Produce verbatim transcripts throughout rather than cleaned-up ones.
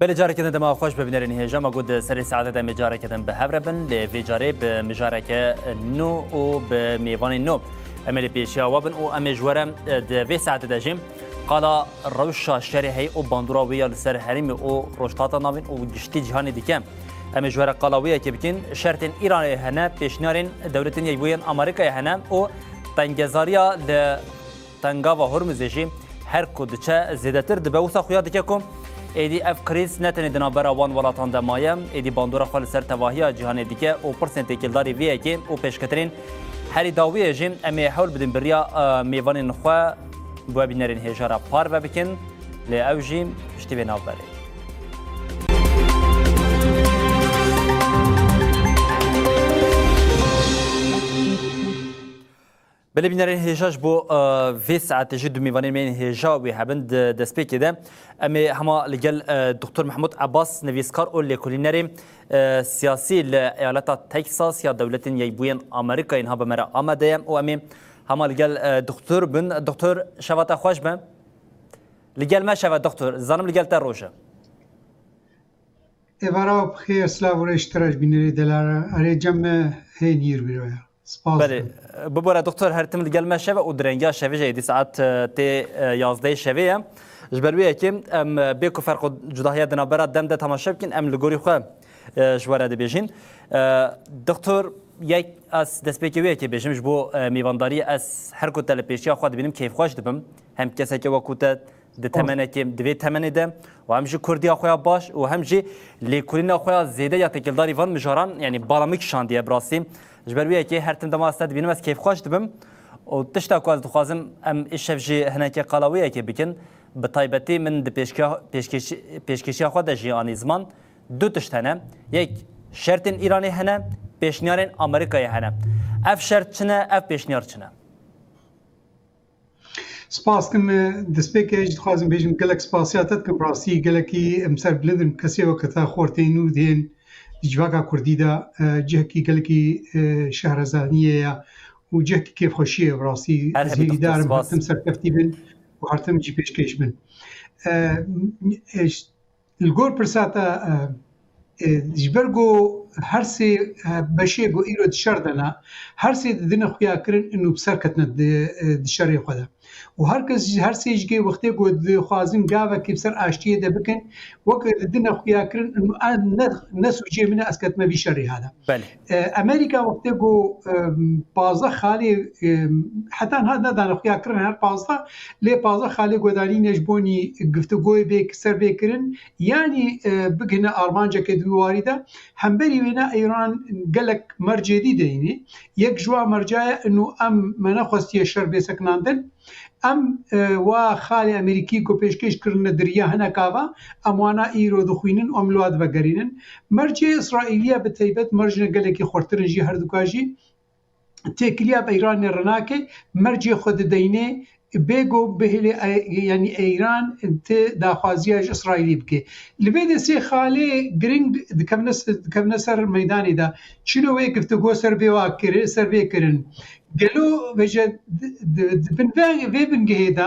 Belê, careke din dema xweş be bînerên hêja. Me got di serê saetê de em ê careke din bi hev re bin, lê vê carê bi mijareke nû û bi mêvanên nû em ê li pêşiya we bin û em ê ji we re, e, di vê saetê de jî qala rewşa şerê heye û bandora wê ya li ser herêmê û Rojhilata Navîn û giştî cîhanê dike. Em ê ji we re qala wê yekê bikin. Şertên Îranê hene, pêşniyarên Dewletên Yekbûyên Amerîkayê hene û tengezariya li Tengava Hormuzê jî her ku diçe zêdetir dibe. Wisa xuya dike ku êdî ev krîz ne tenê di navbera wan welatan de maye, êdî bandora xwe li ser tevahiya cîhanê dike û pirsên têkildarî vê yekê û pêşketinên herî dawiyê jî em ê hewl bidin bi riya, e, mêvanên xwe bi we bînerên hêja re parve bikin, lê ew jî piştî vê navberê. Belê bînerên hêja, ji bo, e, vê saetê jî du mêvanên me yên hêja wê hebin di destpêkê de. Em ê hema li gel, e, Doktor Mehmûd Ebas, nivîskar û lêkolînerê, e, siyasî li eyaleta Texas ya Dewletên Yekbûyên Amerîkayê niha bi me re amade ye û em ê hema li gel, e, doktor bin. Doktor, şeva te xweş be. Li gel me şeve doktor. Zanim li gel te roj e. Êvara we bi xêr, silav û rêz ji te re, ji bînerê delal re. Erê, cem me hê nîr bîro ye. Spas Belê, dikim. Bibore doktor, her tim li gel me şeve û di rengiya şevê jî êdî saet, e, tê, e, yazdehê şevê ye. Ji ber wê yekê em, e, bê ku ferq û cudahiya di navbera dem de temaşe bikin, em li gorî xwe, e, ji we re dibêjin. E, doktor, yek ez destpêkê wê yekê bêjim, ji bo, e, mêvandariyê ez her ku te li pêşiya xwe dibînim, kêfxweş dibim. Hem keseke wekû te di temenekê, di vê temenê de û hem jî kurdiya xwe ya baş û hem jî lêkolîna xwe ya zêde ya têkildarî van mijaran, yanî bala min kişandiye bi rastî. Ji ber wê yekê her tim dema ez te dibînim ez kêfxweş dibim. Û tişta ku ez dixwazim em îşev jî hinekê qala wê yekê bikin, bi taybetî min di pêşkiya-, pêşkêşî-, pêşkêşiya xwe de jî anî ziman, du tişt hene. Yek, şertên Îranê hene, pêşniyarên Amerîkayê hene. Ev şert çi ne, ev pêşniyar çi ne? Spas dikim, e, destpêkê jî dixwazim bêjim, gelek spasiya te dikim. Rastî gelekî em serbilind in, kesê weke te xortê nû dihên di civaka kurdî de, e, cihekî gelekî, e, şehrezeniyê ye û cihekî kêfxweşiyê ye. Bi rastî Her ez hebî hêvîdar im, doktor, spas. Her tim serkeftî bin û her tim jî pêşkêş bin. E, e, Li gor pirsa te, e, e, ji ber ku her sê, e, beşê ku îro di şer de ne, her sê didine xuyakirin û bi ser ketine di, e, di şerê xwe de. Û her kes jî, her sê jî wextê ku dixwazin gavekê bi ser aştiyê de bikin, weke didine xuyakirin û ne, ne sûcê min e, ez ketime vî şerê hada. Belê. E, Amerîka wextê ku, e, pazdeh xalê, e, heta niha nedane xuyakirin her pazdeh, lê pazdeh xalê guhdarî ne ji bonî giftugoyê bê ser bê kirin, yanî, e, bigihine armanceke di wî warî de. Hemberî wêne Îran gelek mercê dî deyînî. Yek ji wan merca ye, ino em me nexwestiye şer bê sekinandin. Em, e, wa xalê Amerîkî ku pêşkêş kirine di riya hineka ve, em wana îro dixwînin û em li wa divegerînin. Mercê Îsraîlî ye, bi teybet mercine gelekî xurtir in jî, herduka jî. Têkiliya bi Îranê re nake, mercê xwe dideyne, bê ku bihêle, e, yanî Îran ti daxwaziya ji Îsraîlî bike. Li vê de sê xalê giring dikevne se-, dikevne ser meydanê de. Çilo wê giftugo ser vê wa kir-, ser vê kirin. Gelo vêje di, di, di bin vê, vê bingehê de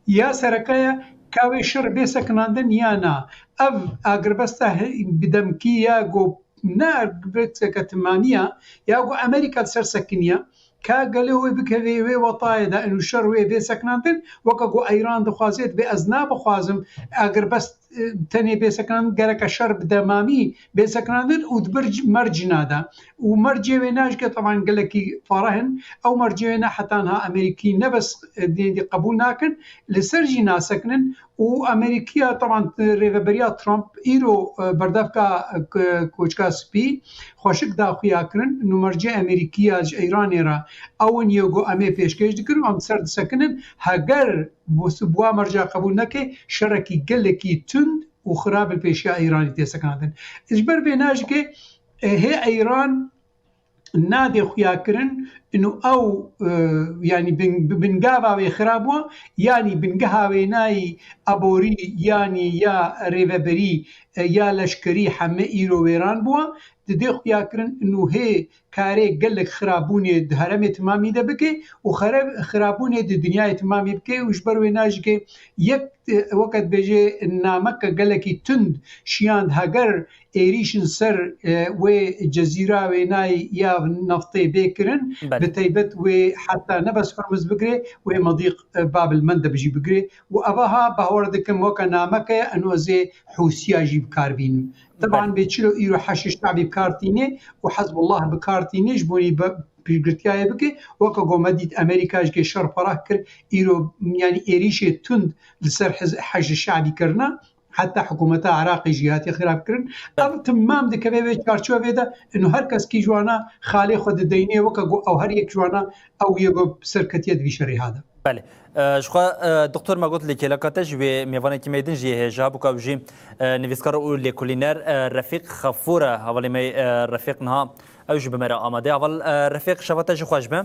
ya sereke ye ka wê şer bê sekinandin ya na? Ev agirbesta he-, bi demkî ya ku ne agirbesteke timaniya, ya ku Amerîka li ser sekiniya, ka gelo wê bikeve wê wetayê de û şer wê bê sekinandin, weke ku Îran dixwaze, dibê ez nabixwazim agirbest, e, tenê bê sekinandin, gereke şer bi demamî bê sekinandin û di bir mercî nade. Û mercê wê ne jike teban gelekî fereh in. Ew mercê wê ne heta niha Amerîkî ne bes, e, dî qebûl nakin, li ser jî nasekinin. Û Amerîkiya, teban, rêveberiya Trump îro, e, berdevka, e, k-, Koçka Spî xweşik da xuya kirin, nû mercê Amerîkiya ji Îranê re ew in yê ku em ê pêşkêş dikin û em ser disekinin, heger bi, bi wa merca qebûl neke, şerekî gelekî tund û xirab li pêşiya Îranî tê sekinandin. Ji ber vê najike, e, hê Îran nadê xuya kirin, Ino ew, e, yanî bin-, bi-, bingava wê xira bû, yanî bingeha wênayî eborî, yanî ya rêveberî, e, ya leşkerî heme îro wêran bû. Didê xuya kirin ino hê karê gelek xirabûnê di heremê timamî de bike û xere-, xirabûnê di dinyayê timamî bike û ji ber wê najike yek, e, weke dibêje nameke gelekî tund şiyand heger êrîşin ser, e, wê cezîra wênayî ya naftê bê kirin, Belê. Bi taybet wê heta ne bes Hurmuz bigirê, wê Medîq, e, Babil Mendeb jî bigirê û eva ha bahwer dikim weke nameke eno ez ê Hûsiya jî bi kar bînim. Teban Belê. Bê çilo îro Heşî Şebî bi kar tînê û Hezbullah bi kar tînê ji bo wî be-, piştgirtiyayê bike, weke ku me dît Amerîka ji ke şer ferah kir, îro yanî êrîşê tund li ser Hiz-, Heşî Şebî kirine. Heta hikûmeta Iraqê jî hatiye xirabkirin. Ev timam dikeve vê çarçovê de, ino her kes kî ji wana xalê xwe dideynê, weke ku ew her yek ji wana ew yê ku serketiye di vî şerê ha de. Belê. E, ji xwe, e, doktor me got lêkêleka te ji wê mêvanekî me din jî hêja bûka ew jî, e, nivîskar û lêkolîner, e, Refîq Xefûr e. Hevalê me, e, Refîq niha ew jî bi me re amade. Heval, e, Refîq, şeva te jî xweş be.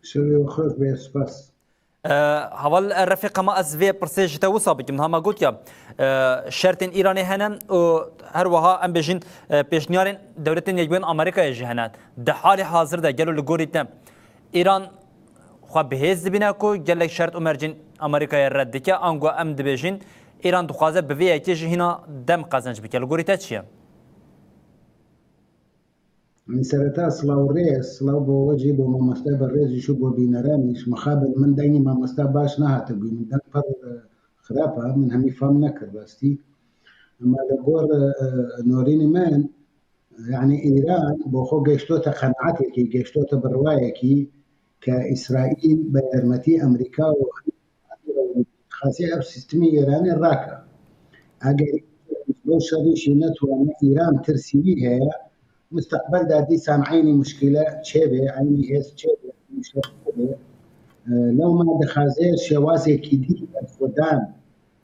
Şevê xweş be, spas. E, heval, e, Refîq, hema ez vê pirsê ji te wisa bikim. Niha me gotiya, e, şertên Îranê hene û her wiha em bêjin, e, pêşniyarên Dewletên Yekbûyên Amerîkayê jî hene. Di halê hazir de gelo li gorî te Îran xwe bi hêz dibîne ku gelek şert û mercên Amerîkayê red dike, ango em dibêjin Îran dixwaze bi vê yekê jî hîna dem qezenc bike. Li gorî te çi ye? Min sereta silav û rêz, silav bo we jî, bo mamoste berêz jî û bo bîneranî jî. Mixabin min dengê mamoste baş nehate bû. Min deng pir, e, xirab e. Min hemî fam nekir rastî. Ema li gor, e, norînî min, yanî Îran bo xwe gêştote qenaetekî, gêştote birwayekî ke Îsraîl bi yarmetî Amerîka û Xasê ev sîstemê Îranê rake. Eger bo şerî jî netwane, Îran tirsî wî heye, misteqbel de dîsan eynî muşkîle çêbe, eynî hêz çêbe, eynî şer çêbe. E, lewma dixwaze şêwazekî dî berxwedan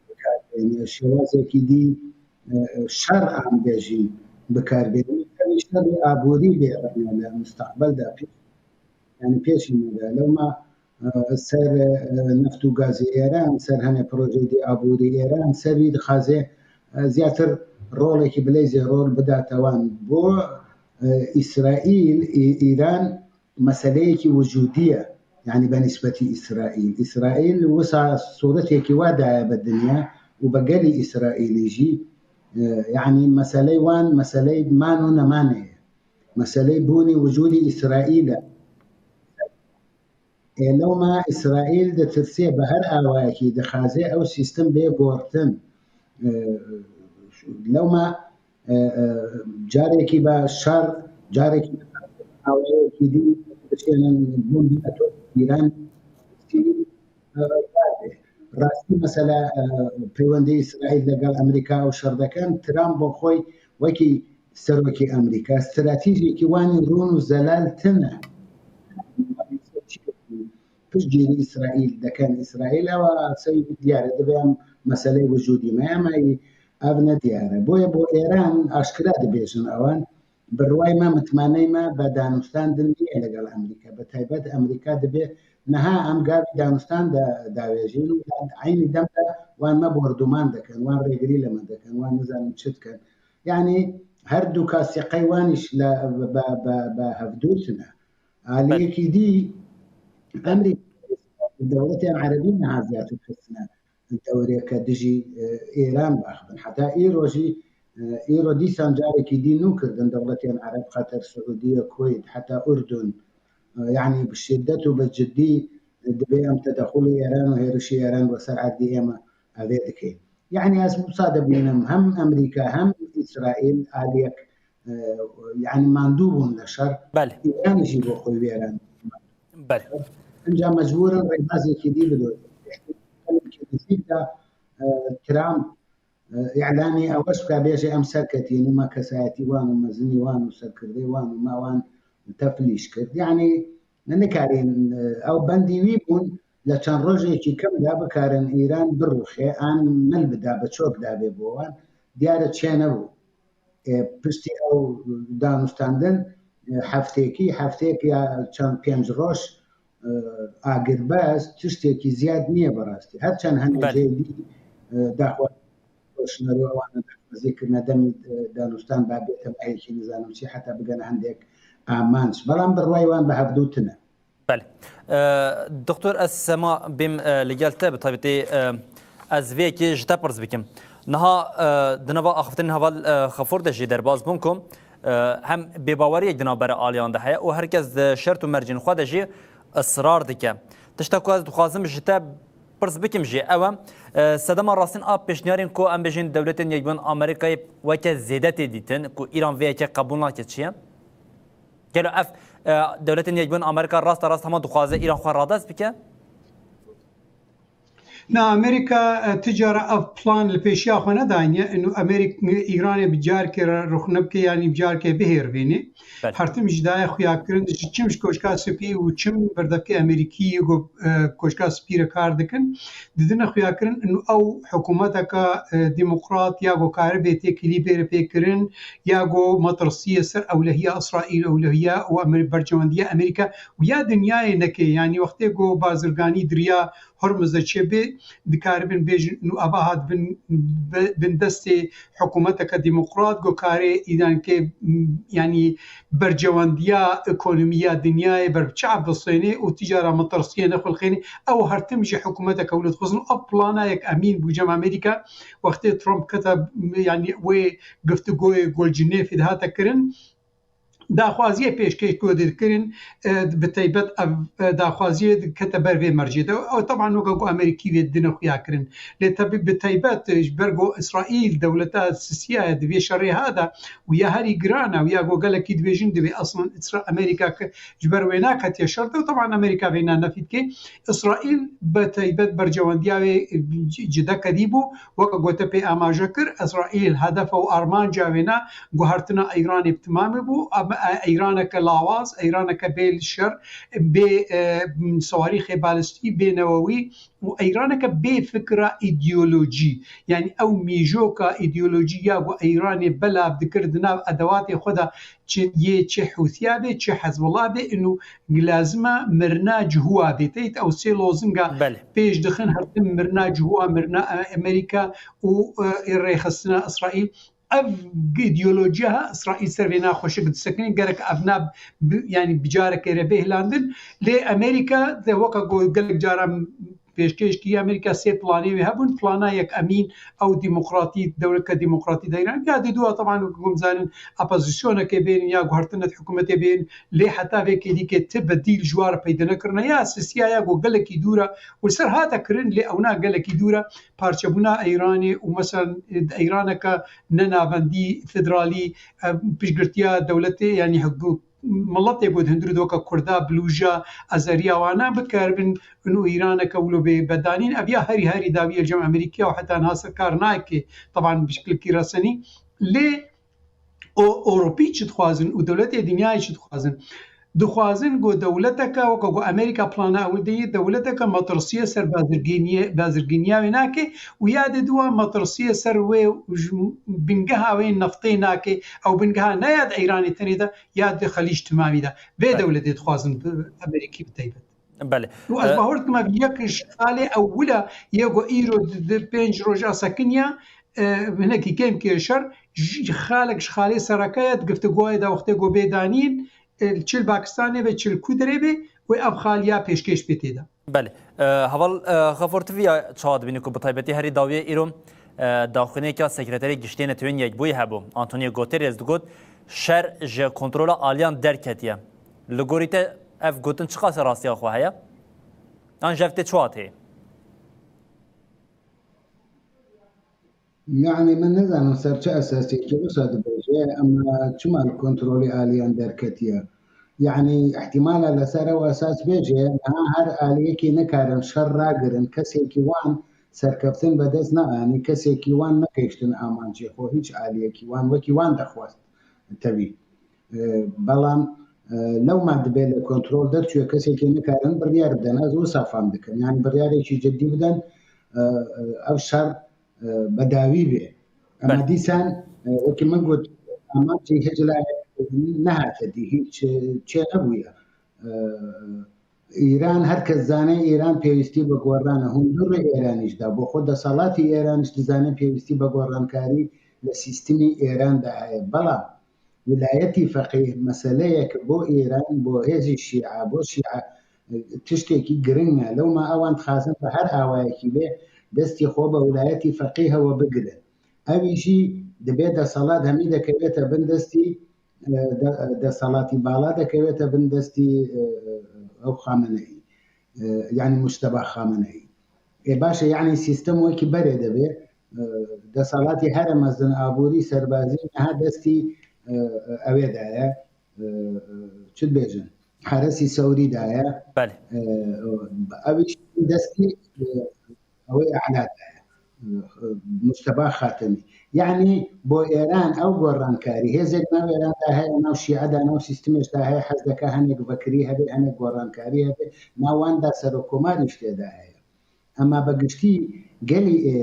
bikar bêne, şêwazekî dî, e, şer an bêjî bikar bêne. Ev şerê aborî bê rene li misteqbel de pêş, yanî pêşî me de. Lewma, e, ser, e, neft û gazê Îran, ser hene projeyê dî aborî Îran, ser wî dixwaze, e, zêdetir rolekî bileyzê rol bidate wan. Bo, e, Îsraîl, Î-, Îran meseleyekî wicûdî ye. Yanî be nisbetî Îsraîl. Îsraîl wisa sûretekî wa daye be dinya û be gelî Îsraîlî jî, e, yanî meseley wan, meseley man û nemanê ye. Meseley bûnî wicûdî Îsraîl e. Ê lewma Îsraîl ditirsê bi her awayekî dixwaze ew sîstem bê gortin. E, lewma, e, e, carekî be şer, carekî be awayekî dî bişênin bombî atom Îran. E, rastî mesela, e, peywendê Îsraîl legel Amerîka ew şer dekin. Trump bo xwe wekî serokê Amerîka, stratejiyekî wanî rûn û zelal tune. Piştgirî Îsraîl dekin. Îsraîl ewa sey diyar e, divê em meseleyê wicûdî me, ema ev ne diyar e. Boye bo Îran aşkira dibêjin ewan, bi riwayê me, mitmaney me be danûstandin niye legel Amerîka. Bi taybet Amerîka dibê niha em gavî danûstan de davêjin û eynî dem de wan me bordûman dikin, wan rêgirî li me dikin, wan nizanim çi dikin. Yanî her du ka sîqey wan îş le, be, be, be hevdû tune. Aliyekî dî Amerîka, dewletên Erebî niha ziyadtir xistine dewreke dijî, e, Îran baxibin. Heta îro jî, e, îro dîsan carekî dî nû kirdin dewletên Ereb, Qatar, Siûdiye, Kuweyt, heta Urdun. E, yanî bi şiddet û bi ciddî, e, dibê em tedexulê Îran û hêrişê Îran li ser erdê ême evê dike. Yanî ez wisa dibînim, hem Amerîka hem Îsraîl aliyek, e, yanî mandû bûn li şer. Belê. Îran jî bo xwe wêran. Belê. Înca mecbûr in rêbazekî dî bidorin. Nêzîk de, e, Trump, e, îlanî ew bike, bêje em serketî ne, me kesayetî wan û mezinî wan û serkirdê wan û me wan teflîş kir. Yanî nikarîn, e, ew bendî wî bûn, li çend rojekî kem de bikarin Îran birûxe, an mil bida, bi çok dabê bo wan. Diyar e çê nebû. E, piştî ew danûstandin, e, heftêkî, heftêk ya çend pênc roj, e, agirbest tiştekî ziyad niye berastî. Her çend hene Belê. jêdî, e, daxwa şinero ewana daxwazî kirine demî, e, danûstan babê temehekî nizanim çi heta bigene hindek amanc. Belam bi rway wan bi hevdû tine. Belê. E, Doktor, ez sema bêm, e, li gel te, bi taybetî, e, ez vê yekê ji te pirs bikim. Niha, e, di nava axiftinên heval, e, Xefor de jî derbas bûn ku, e, hem bêbaweriyek di navbera aliyan de heye û her kes di şert û mercên xwe de jî israr dike. Tişta ku ez dixwazim ji te pirs bikim jî ew e, e, sedema rastîn a pêşniyarên ku em bêjin Dewletên Yekbûn Amerîkayê weke zêde tê dîtin, ku Îran vê yekê qebûl nake çi ye? Gelo ev, e, Dewletên Yekbûn Amerîka rasta rast hema dixwaze Îran xwe radest bike? Na, Amerîka, e, ti cara ev plan li pêşiya xwe nedayniye. Inu Amerîk-, Îranê bi carkê re rûxne bike, yanî bi carkê bihêrvînî. Belê. Her tim jî daye xuyakirin, ji çim ji Koşka Spî û çim berdevkê Amerîkî yê ku, e, Koşka Spî re kar dikin, didine xuyakirin, inu ew hikûmeteke, e, demokrat ya ku karibe têkilî bêre pêkirin, ya ku metirsiyê ser ewlehiya Îsraîl, ewlehiya û Amer-, berjewendiya Amerîka û ya dinyayê neke. Yanî wextê ku bazirganî di riya Hormuz de çêbe, dikaribin bêjin, nû ava hat bin, bi-, bin destê hikûmeteke demokrat, ku karê îdankê, m, yanî berjewendiya ekonomiya dinyayê ber çav bisênê û tîcara metirsiyê nexulqênê. Ew her tim jî hikûmeteke wilo dixwazin. Ev plana yek emîn bû cem Amerîka. Wextê Trump kete, yanî wê giftigoyê Gol Cinêfê dihate kirin, daxwaziyê pêşkêş ku dikirin, e, bi taybet ev, e, daxwaziyê dikete ber vê mercê de. Ew, teban, weke ku Amerîkî vê dine xuya kirin. Lê tebî bi taybet, e, ji ber ku Îsraîl dewleta sisiya ye di vê şerê ha de û ya herî giran e û ya ku gelekî dibêjin divê eslin Îsra-, Amerîka ki ji ber wê naketiye şer de û teban Amerîka vê nanefî dike. Îsraîl bi taybet berjewendiya wê, e, ci-, cide kedî bû. Weke ku te pê amaje kir, Îsraîl hedef û armanca wê ne guhertina Îranê bi timamê bû. Em, e, Îraneke lawaz, Îraneke bê li şer, bê, e, siwarîxê balistî, bê newewî û Îraneke bê fikra îdeolojî. Yanî ew mîjoka îdeolojî ya ku Îranê belav dikir di nav edewatê xwe de, çi yê çi Hûsiya bê, çi Hezbollah bê, inu lazim e mirina cihûa bê. Teyt ew sê lozinga Belê. pêş dixin, her tim mirina cihûa, mirina, e, Amerîka û, e, rêxistina Îsraîl. Ev îdeolojiya ha Îsraîl ser vê naxweşik disekinî, gerek ev na bi-, yanî bi carekê re bê hilandin. Lê Amerîka de weke ku gelek caran pêşkêş kiriye, Amerîka sê planê wê hebûn. Plana yek emîn ew demokratî, dewleke demokratî de Îran. Ya di dua teban weke ku em zanin, opozisyonekê bênin ya guhertine di hikûmetê bênin. Lê heta vê kêdîkê ti bedîl ji wan re peyde nekirine. Ya sisiya ya ku gelekî dûr e û li ser hate kirin, lê ewna gelekî dûr e. Parçebûna Îranê û, meselen, Îraneke ne navendî, federalî, e, piştgirtiya dewletê, yanî hikû-, miletê ku di hundir doka Kurda, Bilûja, Azeriya wana bikaribin, û Îraneke wilo bê bedanîn, ev ya herî herî dawî ye cem Amerîkiya û heta niha ser kar nayê, teban bi şikilekî resenî. Lê û Ewropî çi dixwazin û dewletê dinyayê çi dixwazin? Dixwazin ku dewleteke, weke ku Amerîka plana ew dayî, dewleteke metirsiyê ser bazirgîniyê, bazirgîniya wê nake û ya di dua metirsiyê ser wê ji bingeha wê neftê nake, ew bingeha ne ya di Îranê tenê de, ya di Xelîc timamî de. Vê Belê. dewletê dixwazin bi Amerîkî bi taybet. Belê. Û ez E, bawer dikim ev yek ji xalê ewil e, yê ku îro di, di pênc roja sekiniya, e, hinekî kêm kê şer, ji xalek ji xalê sereke ye, di giftigoyê de wextê ku bê danîn, e, çi li Pakistanê be, çi li ku derê be, wê ev xal ya pêşkêş bê tê de. Belê. E, heval, e, Xefor, tu viya çawa dibînî ku bi taybetî herî dawiyê îro, e, daxuyaniyeke Sekreterê Giştî Netewên Yekbûyî hebû. Antonio Guterres digot, şer ji kontrola aliyan derketiye. Li gorî te ev gotin çiqas e rastiya xwe heye? An ji ev tê çawa tê? Yani min nizanim ser çi esasiyekî wisa dibêje, ema çima li kontrolê aliyan derketiye? Yani ihtimala li ser ew esas bêje, niha her aliyekî nikarin şer ragirin, kesekî wan serkeftin bi dest neanî, kesekî wan nekiştin amancê xwe, hîç aliyekî wan wekî wan dixwest. Tevî. E, belam, e, lewma dibe li kontrol derçûye, kesekî nikarin biryar bidin. Ez wisa fam dikim. Yani biryarekî cidî bidin, e, e, ev şer, e, bedawî bê. Ema Belê. dîsan, e, wekî min got, amancî hiç layek nehate dî, hiç, e, çê nebûye. E, Îran, her kes zane Îran pêwîstî bi goran e. Hundirê Îranîş da, bo xwe desalatî Îranîş dizane pêwîstî bi gorankarî li sîstemî Îran de heye. Belam wilayetî feqîh meseleyek bo Îran, bo hêzî şîa, bo şîa, e, tiştekî giring e. Lewma ewan dixwazin bi her awayekî bê destî xwe bi wilayetî feqîh we bigirin. Ewî jî dibê desalat hemî dekevête bin destî, e, de-, desalatî bala dekevête bin destî, e, ew Xameneî. E, yanî Mujteba Xameneî. Ê baş e, yanî sîstem wekî berê de be. E, desalatî here mezin aborî, serbazî niha destî, e, ewê de ye. E, e, çi dibêjin? Heresî Sewrî de ye. Belê. E, ew jî destî, e, ew ê E'la de ye. E, Mujteba Xatemî. Yanî bo Êran ew gorankarî, hêzek nav Êran de heye, nav Şîe de, nav sîstemêş de heye, hez dike hinek vekirî hebe, hinek gorankarî hebe, nav wan de serokkomarî jî tê de heye. Ema bi giştî gelî, e,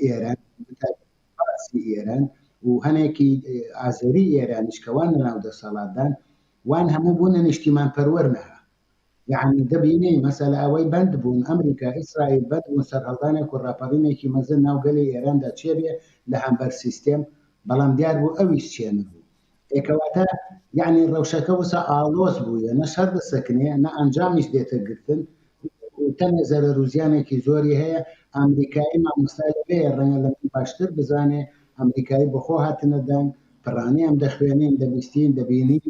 Êran, bi taybet Farsî Êran û hinekî, e, Azerî Êranîş ke wan li nav desalat dan, wan hemû bûne niştîmanperwer niha. Yanî dibînî, mesela, ewey bend bûn, Amerîka, Îsraîl bend bûn serhildanê ku raperînekî mezin nav gelê Êran de çêbê li hember sîstem, belam diyar bû ew îş çênebû. Ê kewata, yanî rewşeke wisa aloz bûye, ne şer disekinê, ne encamîş dête girtin û tenê zerer û ziyanekî zorî heye. Amerîkayî mamosta li vê renge li min baştir bizane, Amerîkayî bi xwe hatine deng, piranî em dixwênîn, dibîstîn, dibînîn.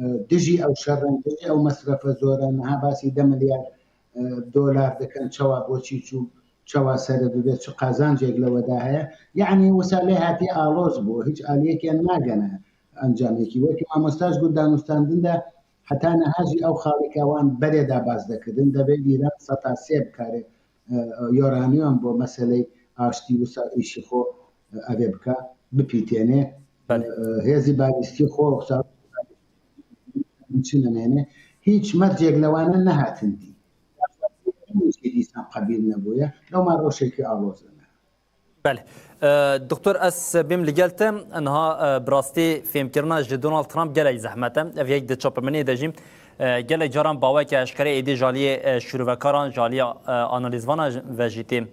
E, dijî ew şer in, dijî ew mesrefe zor e, niha basî deh milyar, e, dolar dikin, çawa boçî çû, çawa sere bibe, çi qazancek li we de heye. Yanî wisa lê hatiye aloz bû, hiç aliyekê nagene encamekî. Wekî mamosta ji got danûstandin de heta niha jî ew xalî ke wan berê de baz dikirin, devê Îran seta sê bikare, e, uranyum bo meseley aştî wisa îşî xwe, e, evê bika, bipîtêne. Belê. E, hêzî balîstî xwe, wisa çi nemêne. Hiç mercek li wana nehatin dî. Hiç dîsan qebîl nebûye. Loma rewşekî aloz e. Belê. E, Doktor, ez bêm li gel te. Niha, e, bi rastî fêmkirina ji Donald Trump gelek zehmet e. Ev yek di çapemeniyê de jî, e, gelek caran baweke eşkere êdî ji aliyê, e, şîrovekaran, ji aliya, e, analîzvana ve jî tê,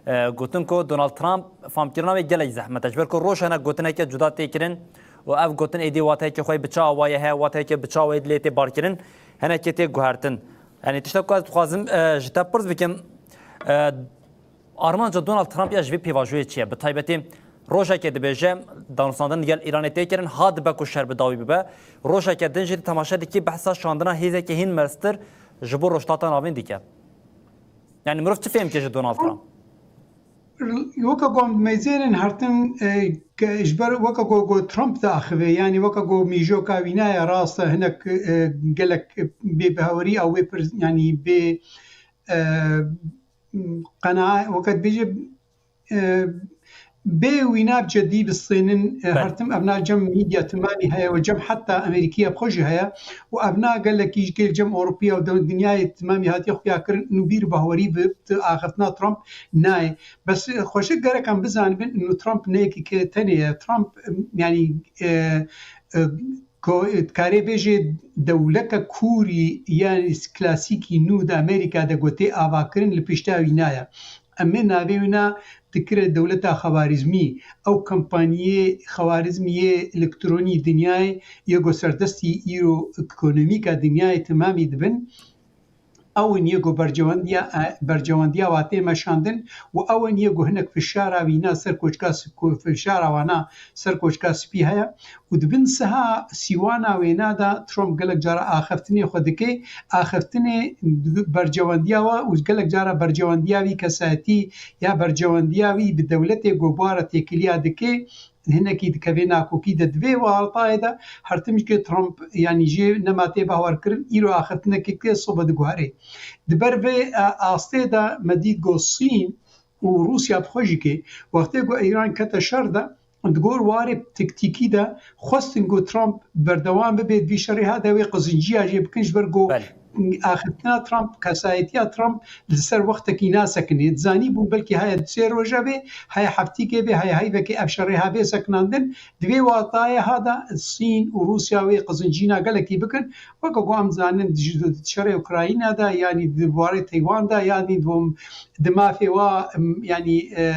e, gotin ku Donald Trump famkirina wê gelek zehmet e. Ji ber ku roj hene gotineke cuda tê kirin û ev gotin êdî wateyeke xwe bi çi awayê heye, wateyeke bi çi awayê dilê tê barkirin, henekê tê guhertin. Yanî tiştek ku ez dixwazim, e, ji te pirs bikim, e, armanca Donald Trump ya ji vê pêvajoyê çi ye? Bi taybetî rojekê dibêje, danûstandin li gel Îranê tê kirin, ha dibe ku şer bi dawî bibe. Rojeke din jî tu temaşe dikî behsa şandina hêzeke hîn merstir ji bo Rojhilata Navîn dike. Yanî mirov çi fêm dike ji Donald Trump? Weke ku em mêzênin hertim, e, ke ji ber weke ku, ku Trump diaxive, yanî weke ku mîjoka wî nayê rast e, hinek, e, gelek bêbawerî ew wê pir, yanî bê, e, qenaet, weke dibêje, e, bê wîna bi cedî bistênin, e, Belê. Hertim evna cem medya timamî heye û cem heta Amerîkiya bi xwe jî heye û evna gelekî ji gel cem Ewropiya û de-, dinyayê timamî hatiye xuya kirin û bîr bawerî bi, bi axiftina Trump nayê. Bes, e, xweşik gerek em bizanibin, û Trump ne yekî ke tenê ye. Trump, e, yanî, e, e, ko-, dikarê bêjê dewleke kûrî, yanî klasîkî nû di Amerîka de ku tê avakirin li pişta wîna ye. Em ê navê wîna dikire dewleta Xewarîzmî. Ew kompaniyê Xewarîzmî yê elektronî dinyayê yê ku serdestî îro ekonomîka dinyayê timamî dibin. Ew in yê ku bercewendiya, e, bercewendiya wa tê meşandin û ew in yê ku hinek fişara wîna ser koçka si-, ku fişara wana ser koçka spî heye û di bin siha sîwana wêna de Trump gelek cara axiftinê xwe dike. Axiftinê bercewendiya we û gelek cara bercewendiya wî kesayetî ya bercewendiya wî bi dewletê ku bi wa re têkiliya dike, hinekî dikeve nakokî de. Di vê walatayê de hertim jî ke Trump, yanî jê nema tê bawerkirin, îro axiftinekê ke sobe diguherê. Di ber vê, e, astê de me dît ku Sîn û Rûsya bi xwe jî ke wextê ku Îran kete şer de, di gor warê tektîkî de xwestin ku Trump berdewam bibe di vî şerê, hate wê qizinciya jê bikin, ji ber ku Belê. axiftina Trump, kesayetiya Trump li ser wextekî nasekinê. Dizanî bûn belkî haya du sê roja bê, haya heftîkê bê, haya heyvekê ev şerê ha bê sekinandin. Di vê watayê ha de Sîn û Rûsya wê qizincîna gelekî bikin. Weke ku em dizanin di, di şerê Ukrayna de, yanî di warê Teywan de, yanî di, di mafê wa, em, yanî, e,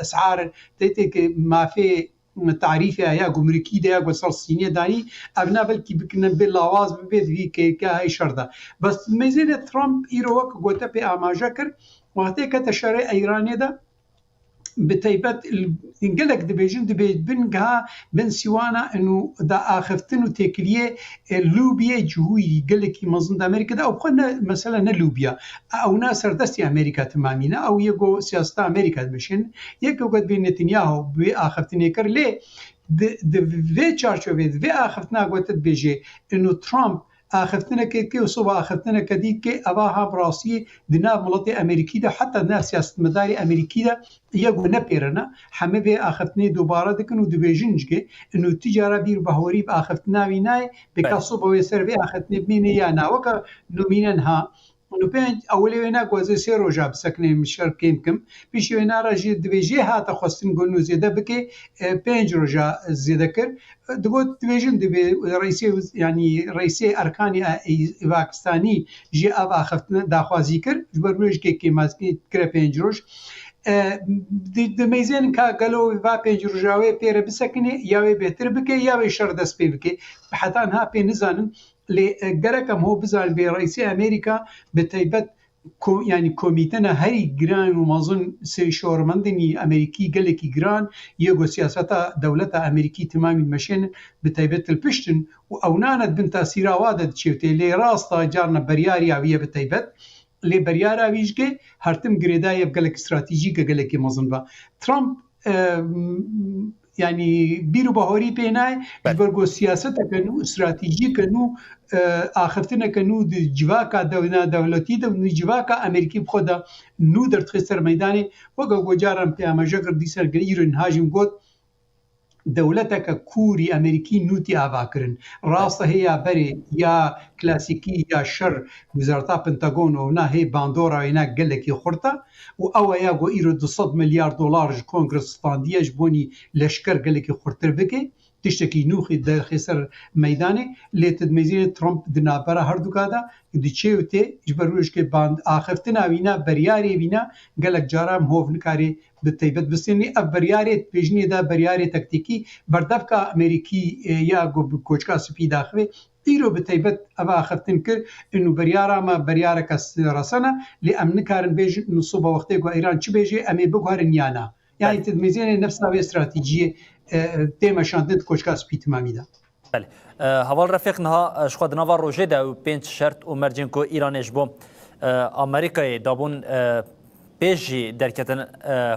esar, tê tê ke mafê tarîfê ya gumrikî de ya ku ser Sînê danî, ev ne belkî bikine bê lawaz bibe di vî kêke hey şer de. Bes mêzêne Trump îro wek gote pê amaje kir, wextê kete şerê Eyranê de, bi teybet gelek dibêjin, dibê bin giha bin sîwana inu da axiftin û têkiliyê, e, lûbiyê cihûyî gelekî mezin di Amerîka de, ew xwe ne, mesela ne lûbiya. Ew ne serdestî Amerîka timamî ne, ew yê ku siyaseta Amerîka dimeşin. Yek ku got bê Netanyahu bi wê axiftinê kir, lê di, di vê çarçovê, di vê axiftina ku te dibêjê, inu Trump axiftineke dike û soba axiftineke dî dike, eva ha bi rastî di nav miletê Amerîkî de, heta di nav siyasetmedarê Amerîkî de ye ku ne pêrene, hemî vê axiftinê dubare dikin û dibêjin jikê, inu tu cara bîr bahorî bi axiftina wî nayê, pêka Belê. soba wê ser vê axiftinê bimîne ya na. Weke nomîne niha, û pênc, ewilê wê ne ku ez ê sê roja bisekinê min şer kêm kim. Piştî wê ne re jî divê jê hate xwestin ku nû zêde bike, e, pênc roja zêde kir. Digot, dibêjin divê reîsê, yanî reîsê erkanî, e, e, Pakistanî jî ev axiftin daxwazî kir. Ji ber wê jikê kêmazî kire pênc roj. E, di, di meyzên ka gelo va pênc roja wê pê re bisekinê, ya wê bêhtir bike, ya wê şer dest pê bike. Heta niha pê nizanin. Lê, e, gerek em ho bizanin bê reîsê Amerîka bi teybet ko-, yanî komîtena herî giran û mezin sê şormendinî Amerîkî gelekî giran yê ku siyaseta dewleta Amerîkî timamî dimeşênin bi teybet li pişt in û ew nane di bin tasîra wa de diçêwtê. Lê rast e carna beryariya wî ye bi teybet. Lê beryara wî jikê her tim girêdayî ye bi gelek stratejîke gelekî mezin ve. Trump, e, yanî bîr û bahorî pê nayê, ji Belê. ber ku siyaseteke nû, stratejîke nû, e, axiftineke nû di civaka dew-, navdewletî de, di civaka Amerîkî bi xwe de nû derdixe ser meydanê. Weke ku caran pê amaje kir, dîsa gel îro niha jî min got, dewleteke kûrî Amerîkî nû tê avakirin. Rast e hê ya berê ya klasîkî ya şer, Wezareta Pentagon û na hê bandora wê ne gelekî xurt e û ew e ya ku îro du sed milyar dolar ji Kongres standiye ji bonî leşker gelekî xurtir bike. Tiştekî nû xî derxê ser meydanê, lê tu dimêzînê Trump di navbera herduka de diçê û tê, ji ber wê jikê band axiftina wî ne, beryarê wî ne, gelek cara em hov nikarê bi teybet bistênî. Ev beryarê pêjinê de beryarê taktîkî berdevka Amerîkî, e, ya ku bi koçka spî daxivê, îro bi teybet ev axiftin kir, inu beryara me beryareke s-, resene, lê em nikarin bêjin inu soba wextê ku Îran çi bêjê, em ê biguherin ya na. Yani Belê. tu dimêzênê nefsa vê stratejiyê, e, tê meşandin di koçka spî timamî de. Belê. E, Heval Refîq, niha, e, ji xwe di nava rojê de ew pênc şert û mercên ku Îranê ji bo, e, Amerîkayê dabûn, e, pêş jî derketin, e,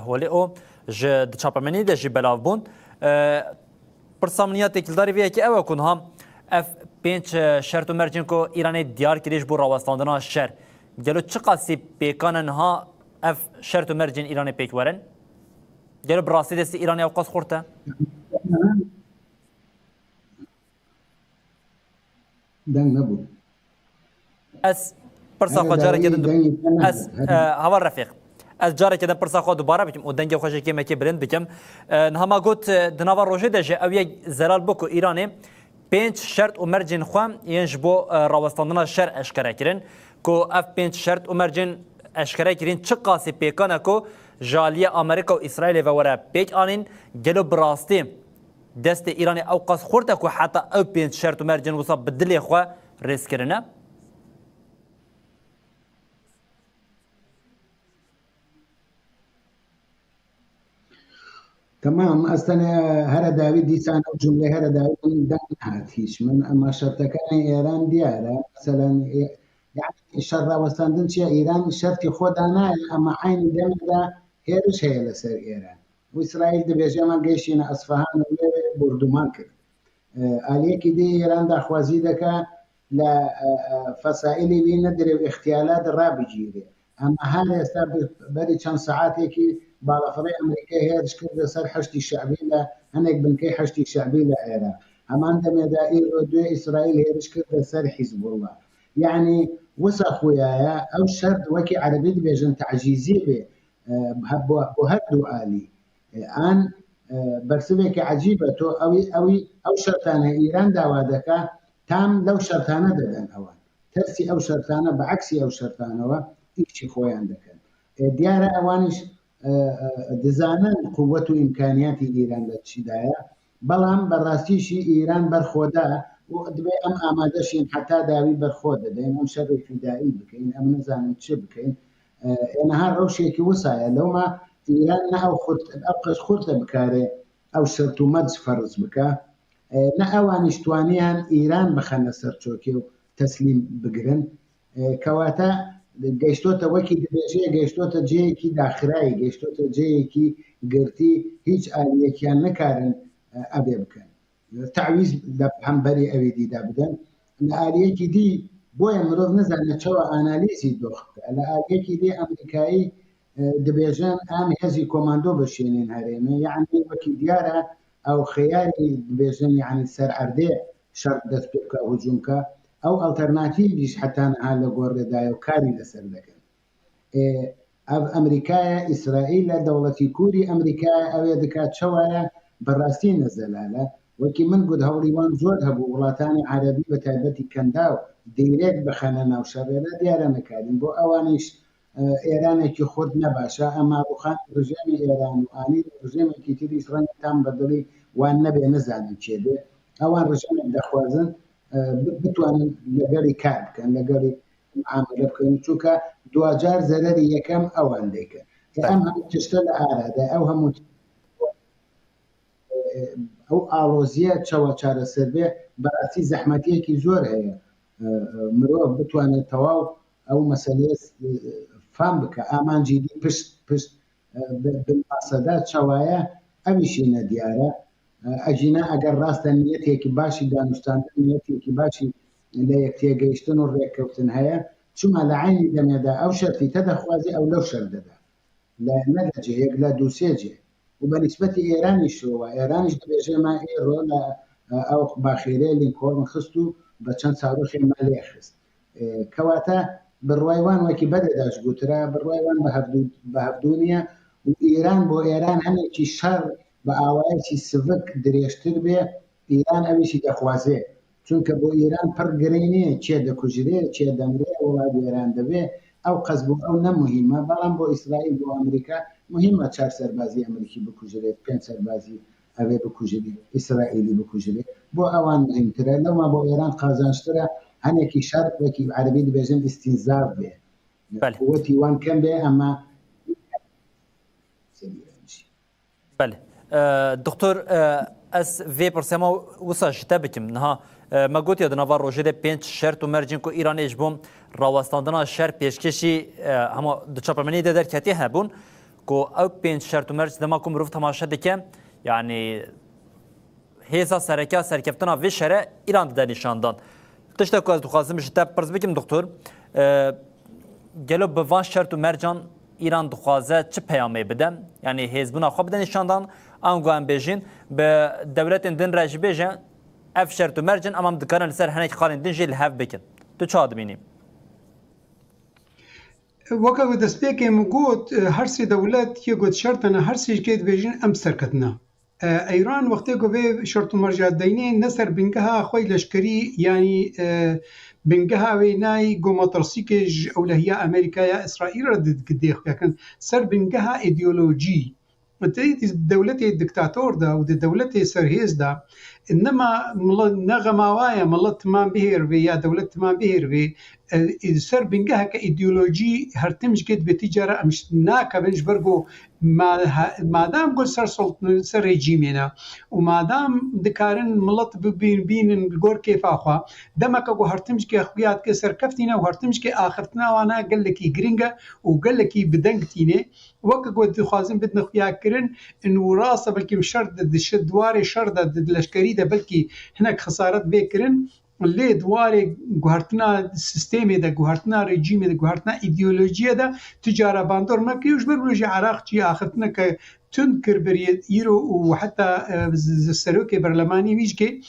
holê û ji di çapemenî de jî belav bûn. E, pirsa min ya têkildarî vê yekê ew e ku niha ev pênc, e, şert û mercên ku Îranê diyar kirî ji bo rawestandina şer, gelo çiqasî pêkan e niha ev şert û mercên Îranê pêk werin? Gelo bi rastî destê Îranê ew qas xurt e? Deng nebû. Ez pirsa Here xwe carekê dawî din dengê te ez, nebû. Here e, Heval Refîq. Ez carekê din pirsa xwe dubare bikim û dengê xwe jî kêmekê bilind bikim. E, niha ma got, e, di nava rojê de jî ew yek zelal bû ku Îranê pênc şert û mercên xwe yên ji bo, e, rawestandina şer eşkere kirin. Ku ev pênc şert û mercên eşkere kirîn çiqasî pêkan e ku ji aliyê Amerîka û Îsraîlê ve were pêk anîn, gelo bi rastî destê Îranê ew qas xurt e ku heta ew pênc şert û mercên wisa bi dilê xwe rêz kirine? Tamam, ez tenê here dawî dîsan ew cumlê here dawî min deng nehat hîç min, ema şertekanê Êran diyar e. Meselen, e, yani şer rawestandin çiye Îran şertî xwe danaye, ema eynî demê de hêriş heye li ser Êran. Û Îsraîl dibêje, me gihiştîne Esfahan û wê bordûman kir. E, aliyekî dî Îran daxwazî dike li, e, e, fesaîlê wî nedirê û îxtiyala de rabigîrê. Ema her êsta bi-, berî çend saetekî balafirê Amerîkayê hêriş kirde ser Heşdî Şe'bî li, hinek binkey Heşdî Şe'bî li Iraq. Heman demê de îro duyê Îsraîl hêriş kirde ser Hizbullah. Yanî Wisa xuyaye ew şert wekî erebî dibêjin tecîzî bê, e, bo, bo her du alî. E, an, e, bersivekî ecîb e, to ewî, ewî, ew şertane Îran dawa deke, tam lew şertane deden ewan. Tersî ew şertane, bi eksî ew şertanewe îşî xwe yan dikin. E, diyar e ewanîş, e, e, dizanin quwwet û îmkaniyatî Îran de çi daye. Belam berastî jî Îran berxwe da û divê em amade şîn heta dawî berxwe de, dê em şerê fîdayî bikeyin, em nizanin çi bikeyin. E, ê niha rewşekî wisa ye. Lewma Îran ne ew xurt, ew qas xurt e bikare ew şert û merc ferz bike. E, ne ewanîş twaniyan Îran bixene ser çokê û teslîm bigirin. E, kewata geştote wekî dibêje, geştote cihekî daxirayî, geştote cihekî girtî, hîç aliyekiyan nikarin, e, evê bikin. Tewîz li hemberî ewî dî de bidin. Li aliyekî dî boye mirov nizane çawa analîzî dox bike. Li aliyekî dî Amerîkayî, e, dibêjin em hêzî komando bişênên herêmê. Yanî wekî diyar e, ew xeyarî dibêjin, yanî ser erdê şer dest pê bike, hicûm bike. Ew alternatîvî jî heta niha li gor de daye û karî li ser dikin. Ê, ev Amerîka ye, Îsraîl e, dewletî kûrî Amerîka ye, ew ê dika çawa ye, bi rastî ne zelal e. Wekî min got, hewlî wan zor hebû, welatanê erebî, bi taybetî Kendaw, dîrêk bixene nav şerê re, diyar e nikarîn. Bo ewanîş, e, Êranekî xurt ne baş e, em ma bixan rejêmê Êran û anî rejêmekî tirî ji rengê tam bedilî, wan nebê, nizanin çê bê. Ewan rejêmek dixwazin, e, bi-, bitwanin legerî kar bikin, legerî muamele bikin. Çunke duacar zererî yekem ewan dêke. E, Belê. Em hemû tişte li ara de, ew hemû, e, ew aloziye çawa çareser bê, berastî zehmetiyekî zor heye. E, e, mirov bitwane tewaw ew meseleyê, e, fam bike. Amancî dî pişt, pişt, e, bi, bi masada çawa ye, ev îşî ne diyar e. E, ecîna eger rast e niyetekî başî danûstandin, niyetekî başî li yektêgehiştin û rêkewtin heye, çima li eynî demê de ew şertî te dixwazî, ew lew şer dide. Li, ne li cihêk, li dûsê cihê. Û bi nisbetî Êranî şowa, Êranî jî dibêje me êro li, e, ew baxêrê Lincoln xist û bi çend saroxê me lê xist. E, kewata bi rûyê wan wekî berê de ji gotira, bi rûyê wan bi hevdû, bi hevdû niye û Îran bo Êran hinekî şer bi awayekî sivik dirêjtir bê, Îran ew îşî dixwaze. Çunke bo Îran pir girîng niye, çê dikujirê, çê demrê, welat wêran dibê. Ew qas bo ew ne muhîm e, belam bo Îsraîl, bo Amerîka muhîm e çar serbazî Amerîkî bikujirê, pênc serbazî evê bikujirê, Îsraîlî bikujirê. Bo ewan muhîmtir e. Lewma bo Îran qazançtir e, hinekî şer, wekî erebî dibêjin îstînzaf bê. Belê. Quwetî wan kem bê, ema Belê. E, doktor, e, ez vê pirsê me wisa ji te bikim. Niha, e, me gotiye di nava rojê de pênc şert û mercên ku Îranê ji bo rawestandina şer pêşkêşî, e, hema di çapemeniyê de derketî hebûn, ku ew pênc şert û merc dema ku mirov temaşe dike, yanî hêza sereke ya serkeftina vê şere Îran dide nîşandan. Tiştek ku ez dixwazim ji te pirs bikim, doktor, e, gelo bi van şert û mercan Îran dixwaze çi peyamê bide? Yanî hêzbûna xwe bide nîşandan, ango em bêjin, bi dewletên din re jî bêje, ev şert û merc in, em em dikarin li ser hinek xalên din jî li hev bikin. Tu çawa dibînî? Weke ku destpêkê min got, her sê dewlet yê got şert hene, her sê jî kê dibêjin em serketina. E, Îran wextê ku vê şert û merca deynê ne ser bingeha xwe leşkerî, yanî, e, bingeha wê nayî ku metirsîkê ji ewlehiya Amerîka ya Îsraîl re di-, dê xuya kirin, ser bingeha îdeolojî. Di dewletê diktator de û di dewletê serhêz de nema mila-, ne xema wa ye, milet timan bihêrivê ya dewlet timan bihêrivê, e, e, ser bingeheke îdeolojî her tim ji kê dibê tî cara em ji-, nakevin, ji ber ku ma-, ha-, madam ku ser sultan-, ser rejîmê ne û madam dikarin milet bibîn-, bînin li gor kêfa xwe, demeke ku her tim ji kê xuya dike serkeftî ne û her tim ji kê axiftina wan e gelekî giring e û gelekî bi deng tîne. Weke ku dixwazin bidin xuya kirin, in û rast e, belkî şer di, di şi-, di warê şer de, di, di leşkerî de belkî hinek xesaret bê kirin, lê di warê guhertina sîstemê de, guhertina rejîmê de, guhertina îdeolojiyê de tu cara bandor nekirî û ji ber wê jî Iraqçî axiftineke tund kir berî îro û heta, e, z-, z-, serokê berlemanî wî jî kê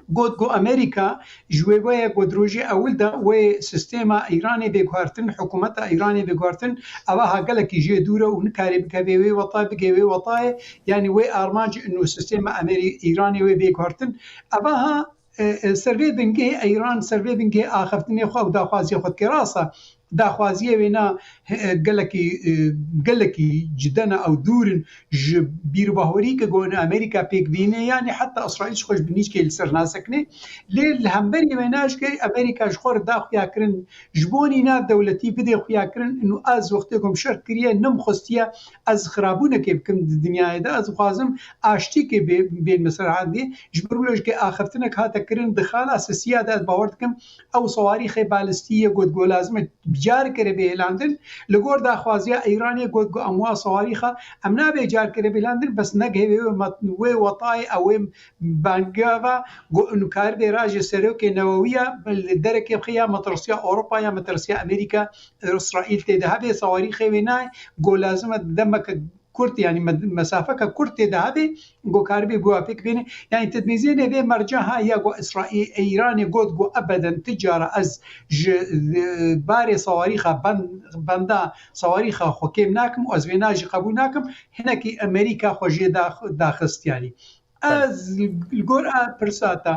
Got ku Amerîka ji wê weye ku di rojê ewil de wê sistêma Îranê bê guhertin, hikûmeta Îranê bê guhertin, eva ha gelekî jê dûr e û nikare bikeve wê wetayê, bike wê wetayê, yanî wê armanc û sistêma Amerî-, Îranê wê bê guhertin. Eva ha, e, e, ser vê bingehê Îran, ser vê bingehê axiftinê xwe û daxwaziya xwe dike. Rast e, daxwaziyê wêna, e, gelekî, e, gelekî ciden e ew dûr in ji bîrbahorî ke got Amerîka pêk bîne, yanî heta Îsraîl ji xwe ji binîçkê li ser nasekine. Lê li hemberî wêna jî ke Amerîka ji xwe re da xuyakirin, ji bo nîna dewletî bidê xuyakirin, û ez wextê ku em şer kiriye, nimxwestiye ez xirabûnekê bikim di dinyayê de, ez dixwazim aştîkê bê-, bên min ser erdê. Ji ber wilo jî ke axiftinek hate kirin di xala sisiya de, ez bawer dikim ew sawarîxê balistî ye, got, got lazim e carkere bê hêlandin. Li gor daxwaziya Îranê got, got em wa sawarîxa em nabê carkere bê hêlandin, bes negihê wê, wê met-, wê wetayê ew ê bangava, got û karibê rajê serokê newewiya li derekê bixe ya metirsiya Ewropa ya metirsiya Amerîka, Îsraîl tê de hebe sawarîxê wê nayê, got lazim e demeke kurt, yanî me-, mesafeke kurt tê de hebe, got karibê bi wa pêk bêne. Yanî tedmîzênê vê merca ha ya got Îsraîl, Îranê got, got ebeden ti cara ez ji, e, barê sawarîxa ben-, benda sawarîxa xwe kêm nakim û ez vêna jî qebûl nakim. Hinekî Amerîka xwe jê dax-, daxist yanî. Belê. Ez li gor a pirsa te,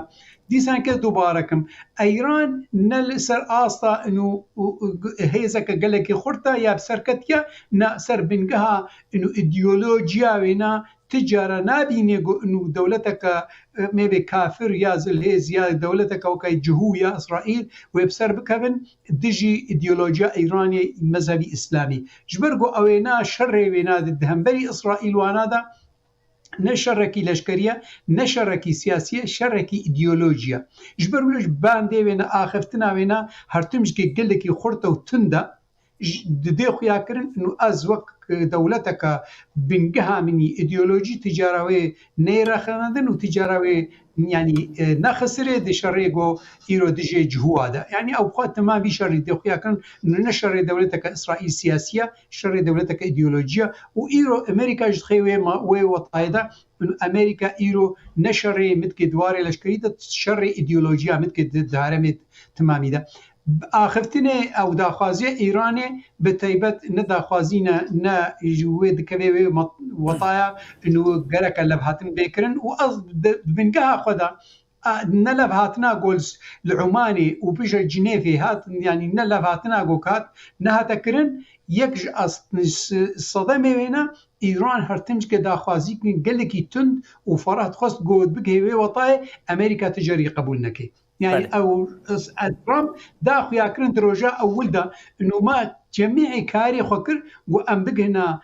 dîsan kes dubare kim. Îran ne li ser asta û, û, û hêzeke gelekî xurt e ya bi ser ketiye, ne ser bingeha û îdeolojiya wêna ti cara nabîne ku û dewleteke, e, mêbê kafir ya zilhêz ya dewleteke weke cihû ya Îsraîl wê bi ser bikevin dijî îdeolojiya Îranê mezhebî îslamî. Ji ber ku ew ê na şerê wêna di, di hemberî Îsraîl wana de, ne şerekî leşkerî ye, ne şerekî siyasî ye, şerekî îdeolojî ye. Ji ber wilo ji bandê wê ne axiftina wê ne her tim ji gelekî xurt û tund e, ji, didê xuya kirin û ez wek dewleteke bingeha min î îdeolojî ti cara wê neyê rexnandin û ti cara wê, yanî, e, nexisirê di şerê go îro dijê cihûa de. Yanî ew xwe temam vî şerî dê xuya kirin, ne şerê dewleteke Îsraîl siyasî ye, şerê dewleteke îdeolojî ye û îro Amerîka ji xê wê ma-, wê wetayê de, Amerîka îro ne şerê mitkê di warê leşkerî de, şerê îdeolojiya mitkê di, di heremê temamî de. Axiftinê ew daxwaziya Îranê bi taybet ne daxwazî ne, ne ji wê dikeve wê mat-, wetaya û gereke levhatin bê kirin û ez di, di bingeha xwe de, a, ne levhatina ku li Umanê û piştre Cinêvê hat, yanî ne levhatina ku hat, nehate kirin, yek ji as-, s-, sedemê wê ne, Îran her tim jike daxwazî kirin gelekî tund û ferah dixwest got bigihê wê wetayê Amerîka ti carî qebûl neke. Yanî Belê. ew, e, Trump da xuya kirin di roja ewil de, û ma cemî karê xwe kir, got em bigihina,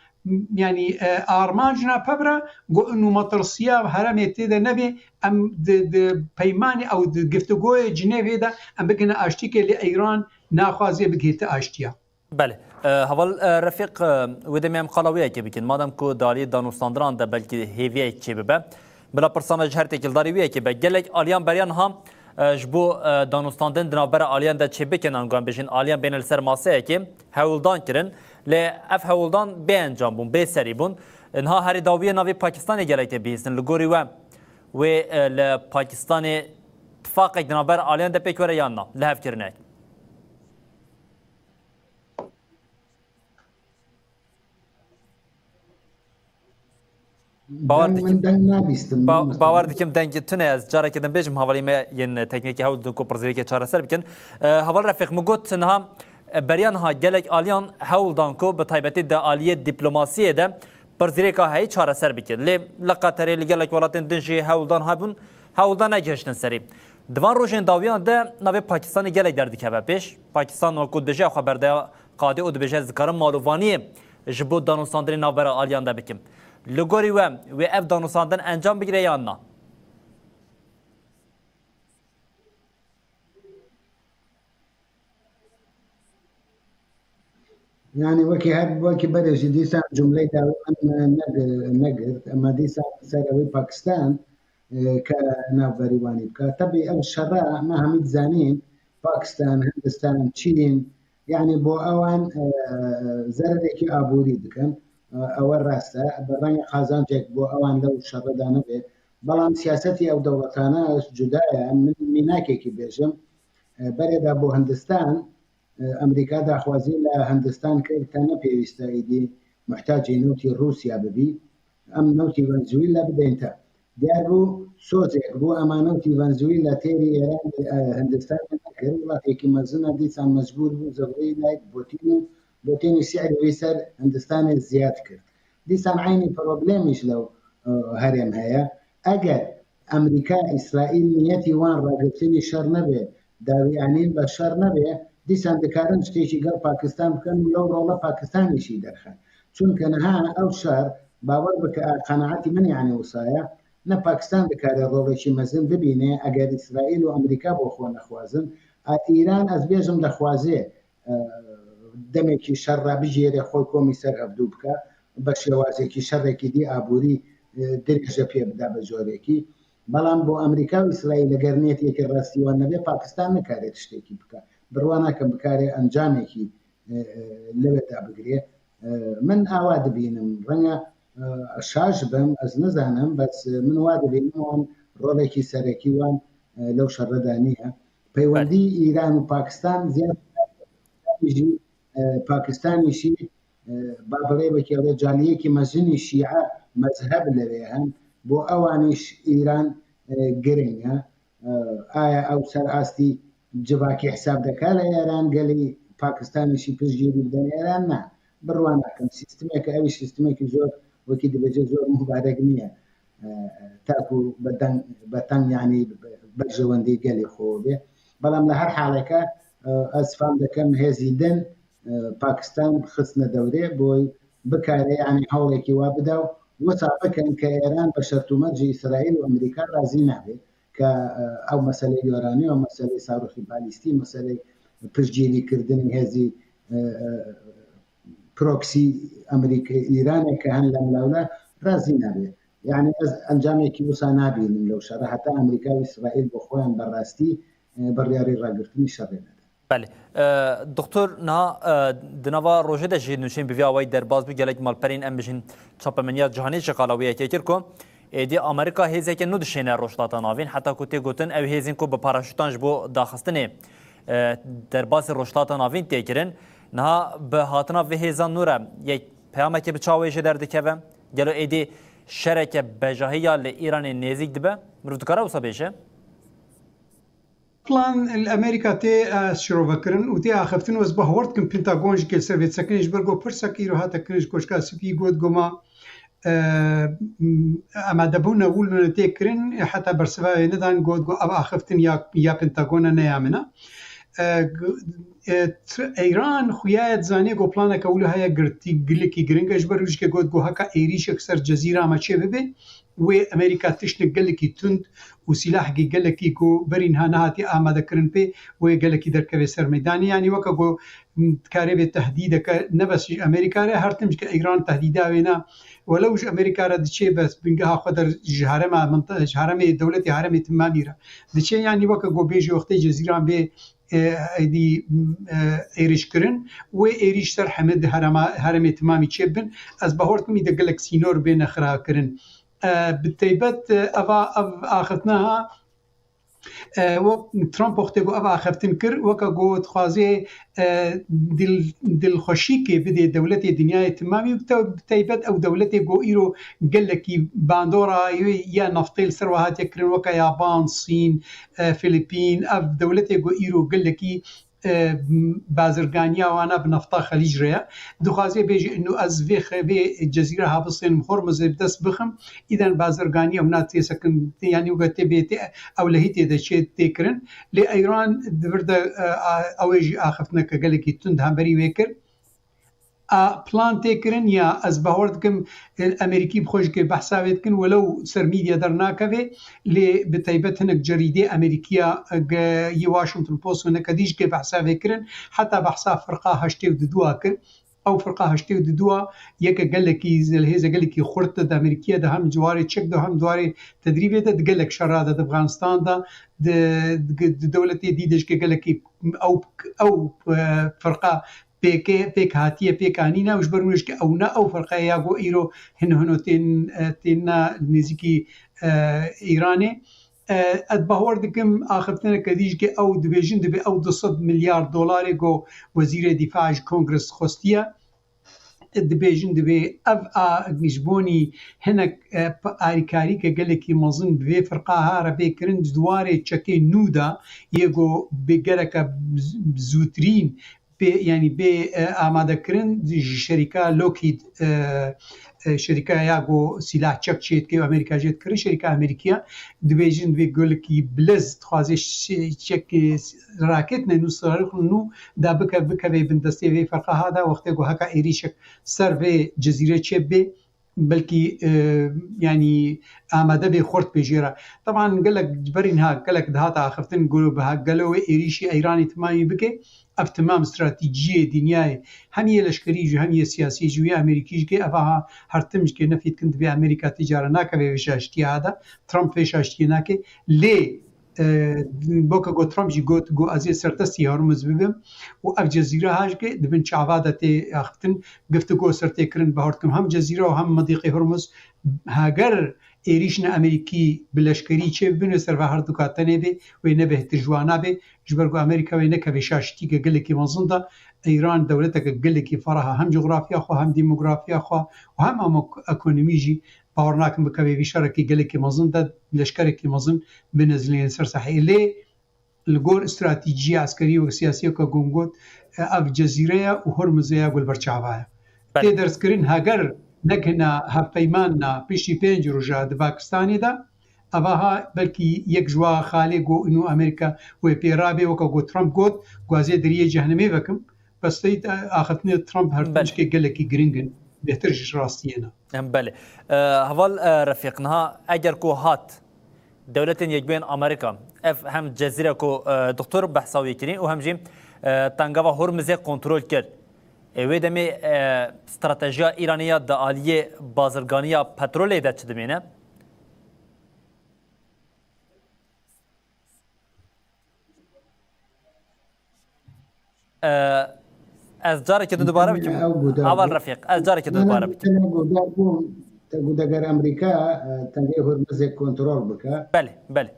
yanî, e, armancina pevra, got û metirsiya heremê tê de nebê, em di, di peymanê ew di giftugoyê Cinêvê de em bigihina aştîkê lê Îran naxwaziye bigihê ti aştiya. Belê. E, heval, e, Refîq, e, wê demê em qala wê yekê bikin. Madem ku di aliyê danûstandinan de belkî hêviyek çêbibe, bila pirsana ji her têkildarî wê yekê be. Gelek aliyan beriya niha, e, ji bo, e, danûstandin di navbera aliyan de çêbikin, ango em bêjin aliyan bêne li ser maseyekê hewldan kirin. Lê ev hewldan bê encam bûn, bê serî bûn. Niha herî dawiyê navê Pakistanê gelek tê bihîstin. Li gorî we wê, e, li Pakistanê tifaqek di navbera aliyan de pêk were yan na, lihevkirinek? Bawer Deng dikim, min deng nabîstim, ba-, mamoste. Bawer dikim dengê tune, ez carekê din bêjim, hevalî me yên teknîkî hewl didin ku pirsgirêkê çareser bikin. E, heval Refîq, min got niha, e, beriya niha gelek aliyan hewl dan ku bi taybetî di aliyê dîplomasiyê de pirsgirêka heyî çareser bikin. Lê li Qeterê, li gelek welatên din jî hewl dan hebûn, hewl dan negihiştin serî. Di van rojên dawiyan de navê Pakistanê gelek derdikeve pêş. Pakistan wekû dijî xwe berde qadê û dibêje, ez dikarim malûvaniyê ji bo danûstandinê navbera aliyan de bikim. Li gorî we, wê ev danûstandin encam bigire yan na? Yani wekî her, wekî berê jî dîsan cumleyê dawî min neg-, negirt, ema dîsan ser ewê Pakistan, e, ke navberî wanî bike. Tebî ev şerra me hemî dizanîn, Pakistan, Hindistan, Çîn, yani bo ewan, e, zererekî aborî dikin. E, ewe rast e. Bi rengê qazancek bo ewan lew şerre de nebe. بەڵام سیاسەتی ئەو دەوڵەتانە جودایە. من میناکێکی بێژم، ئە، بەرێدا بۆ هندستان، ئە، ئەمریکا داخوازی لە هندستان کرد کە نەپێویستە ئیدی محتاجی نەوتی رووسیا ببی، ئەم نەوتی ڤەنزویلا بدەینتە. دیار بوو سۆزێک بوو، ئەما نەوتی ڤەنزویلا تێری ئێران، ئە، هندستان نەکرد. وڵاتێکی مەزنە، دیسان مەجبور بوو زەوری لای بۆتین و بۆتینی سعری وی سەر هندستانێ زیاد کرد. دیسان عینی پرۆبلێمیش لەو، ئە، هەرێم هەیە. ئەگەر ئەمریکا، ئیسرائیل نیەتی وان ڕاگرتنی شەر نەبێ، داویانین بە شەر نەبێ، دیسان دەکارن شتێکی گەڵ پاکستان بکەن و لەو ڕۆڵە پاکستانیشی دەرخەن. چونکە نەها ئەو شەر، باوەڕ بکە، ئا، قەناعەتی من یعنی وسایە، نە پاکستان دەکارێ ڕۆڵێکی مەزن ببینێ ئەگەر ئیسرائیل و ئەمریکا بۆ خۆ نەخوازن. ئا، ئیران ئەز بێژم دەخوازێ، ئە، دەمێکی شەر ڕابگێرێ خۆی کۆمی سەر هەفتوو بکە، بە شێوازێکی شەڕێکی دی ئابووری، ئە، درێژە پێ بدا بە جۆرێکی. بەڵام بۆ ئەمریکا و ئیسرائیل لەگەر نیەتێکی ڕاستیوان نەبێ، پاکستان نەکارێت شتێکی بکە. بڕوا ناکەم بکارێ ئەنجامێکی، ئە، ئە، لەوێدا بگرێ. ئە، من ئاوا دبینم. ڕەنگە، ئە، شاش بم، ئەز نزانم، بەس من وا دبینم وان ڕۆڵێکی سەرەکی وان، ئە، لەو شەڕەدا نییە. پەیوەندی ئیران و پاکستان زیاد، پاکستانیشی، ئە، پاکستانیشی، ئە، با بڵێ بەکێڵێ جالیەکی مەزنی شیعە مەزهەب لەوێ هەن، بۆ ئەوانیش ئیران، ئە، گرنگە. ئە، ئایا ئەو سەر ئاستی جڤاکی حساب دەکا لە ئێران، گەلی پاکستانیشی پشتگیری بدەن ئێران؟ نا، بڕوا ناکەم. سیستمێکە، ئەوی سیستمێکی زۆر وەکی دەبێجێ زۆر مبارەک نییە، ئە، تاکو بە دەنگ، بە تەنگ یعنی بەرژەوەندی گەلی خۆ بێ. بەڵام لە هەر حاڵێکە، ئە، ئەز فام دەکەم هێزی دن، ئە، پاکستان خستنە دەورێ بۆی بکارێ یعنی هەوڵێکی وا بدا و وسا بکەن کە ئێران بە شەرت و مەرجی ئیسرائیل و ئەمریکا ڕازی نابێ کە، ئە، ئەو مەسەلەی یۆرانی و مەسەلەی ساروخی بالیستی، مەسەلەی پشتگیری کردنی هێزی، ئە، ئە، پرۆکسی ئەمریکا ئیرانێک کە هەن لەم لاولە ڕازی نابێ. یعنی ئەز ئەنجامێکی وسا نابینم لەو شەڕە، هەتا ئەمریکا و ئیسرائیل بۆ خۆیان بەڕاستی، ئە، بڕیاری ڕاگرتنی شەڕێ نەدەن. Belê. E, Doktor, niha, e, di nava rojê de jî nûşên bi vî awayî derbas bû, gelek malperên, em bijîn, çapemeniya cîhanê jî qala wê yekê kir ku êdî Amerîka hêzeke nû dişêne Rojhilata Navîn, heta ku tê gotin ew hêzên ku bi paraşûtan ji bo daxistinê, e, derbasî Rojhilata Navîn tê kirin. Niha bi hatina vê hêza nû re yek peyamekê bi çawa wê jê derdikeve? Gelo êdî şereke bejahî ya li Îranê nêzîk dibe? Mirov dikare wisa bêje? Plan li Amerîka tê, e, şirovekirin û tê axiftin û ez bawer dikim Pentagon jî kê li ser vê disekinê, ji ber ku pirsek îro hate kirin ji Koşka Spî, got goma, e, m-, amadebûne wilo tê kirin, heta bersiva wê nedan, got, got ev axiftin ya, ya Pentagon e, ne ya min e. E, g-, e, t-, Îran xuya ye dizanê ku planeke wilo heye girtî, gilekî giring e, ji ber wî jî ke got, got heka êrîşek ser Cezîra me çê bibe, wê Amerîka tiştek gelekî tund û sîlahekî gelekî ku berî niha nehatiye amadekirin pê, wê gelekî derkeve ser meydanê. Yanî weke ku, m, dikarê bê tehdîdeke ne bes ji Amerîka re, her tim ji ke Îran tehdîda wê ne, welew ji Amerîka re diçê, bes bingeha xwe der ji herêma minti-, ji herêmê dewletê herêmê timamî re diçê. Yanî weke ku bêjî wextê Cezîran bê, e, êdî, e, êrîş kirin, wê êrîş ser heme di herema, herêmê timamî çêbin. Ez bawer dikim îde gelek sînor bêne xirakirin. E, bi taybet, e, eva, ev axiftina ha, e, wek Trump wextê ku ev axiftin kir, weke ku dixwazê, e, dil-, dilxweşîkê bidê dewletê dinyayê timamî, bi te-, bi taybet ew dewletê ku îro gelekî bandora ya neftê li ser we hatiye kirin, weke Yaban, Sîn, e, Filipîn, ev dewletê ku îro gelekî, e, bazirganiya wana bi nefta Xelîc re ye. Dixwaze bêje, ino ez vê xe-, vê cezîra habisên Hormuzê bi dest bixim, îden bazirganiya wina tê sekin, tê, yanî weke tê bê tê ewlehî tê de çê tê kirin. Lê Îran di vir de, e, a, ew ê jî axiftineke gelekî tund hemberî wê kir. A, plan tê kirin ya ez bawer dikim, e, Amerîkî bi xwe jî kê behsa wê dikin, welew ser mîdya dernakeve, lê bi taybet hinek cerîdê Amerîkiya, e, ge-, yê Washington Post û hineke dî jî kê behsa vê kirin, heta behsa firqa heştê û duduwa kir. Ew firqa heştê û duduwa yeke gelekî, hêze gelekî xurt de, di Amerîkiye de hem di warê çek de hem di warê tedrîbê de, di gelek şera de, di Afganistan de, di, di, di dewletê dî de jî kê gelekî ew, ew, e, firqa pêke, pêk hatiye, pêk anîne û ji ber wê jî ke ew ne ew firqe ya ku îro hin hino tên, e, tên ne nêzîkî, e, Îranê. E, ez bawer dikim axiftineke dî jî ke ew dibêjin, divê ew du sed milyar dolarê ku Wezîrê Dîfa ji Kongres xwestiye. Dibêjin divê ev a, ji bonî hinek, e, p-, alîkarîke gelekî mezin bi vê firqa ha re bê kirin, di warê çekê nû de yê ku bi gereke z-, zûtirîn bê, yanî bê, e, amade kirin, ji şerîka Lockheed, e, e, şerîka ya ku sîlah çek çê dike û Amerîka jê dikirin, şerîka Amerîkiya dibêjin divê gelekî biliz dixwaze ş-, çek, e, raketne nû, sirarixin nû da bike, bikeve bin destê vê ferqa ha da, wextê ku heka êrîşek ser vê cezîre çêbê, belkî, e, yanî amade bê xurt bê jê re. Teban gelek ji berî niha gelek dihata axiftin, ku bi ha-, gelo wê êrîşî Îranê timamî bike, ev timam stratejiyê dinyayê, hem yê leşkerî jî hem yê siyasî jî, wê Amerîkî jî ke ev aha her tim jî ke nefî dikin, divê Amerîka tîcara nakeve vê şaştiya ha da, Trump vê şaştiyê nake. Lê e, boka ku Trump jî got, got, ez ê serdestî Hormuz bibim û ev cezîre ha jî ke di bin çava de tê axiftin, giftûgo ser tê kirin, bawer dikim hem cezîre û hem Midîqê Hormuz, heger êrîşine Amerîkî bi leşkerî çê bibin, wê ser ve herduka tenê bê, wê nebê tijwana bê, ji ber ku Amerîka wê nekeve şaştîke gelekî mezin de. Îran dewleteke gelekî ferah e, hem coxrafiya xwe, hem demografiya xwe û hem emo-, ekonomî jî. Bawer nakim bikeve vî şerekî gelekî mezin de leşkerekî mezin binizilîne ser saheyê. Lê li gor stratejiya eskerî û siyasî weke ku min got, ev cezîre ye û Hormuzê ya ku li ber çava ye. Belê. Tê derzkirin, heger nekine hevpeymanina piştî pênc roja di Pakistanê de, eva ha belkî yek ji wa xalê ku û Amerîka wê pê rabê, weke ku Trump got, ku ez ê deriyê cehenimê vekim. Bes teyî axiftinê Trump her Belê. tişkê gelekî giring in. Bêhtir ji rastiyê ne. Em, belê. E, Heval, e, Refîq, niha eger ku hat Dewletên Yekbûyên Amerîka, ev hem cezîre ku, e, doktor behsa wî kirî û hem jî, e, tengava Hormizê kontrol kir. E, wê demê, e, stratejiya Îranê ya di aliyê bazirganiya petrolê de çi dimêne? E, ez carekê din dubare bikim. Ew guda Heval bû. Refîq, ez carekê din Ne, ne, dubare bikim. Te ne guda bû, te guda ger Amerîka, e, tengê Hormizê kontrol bike. Belê, belê.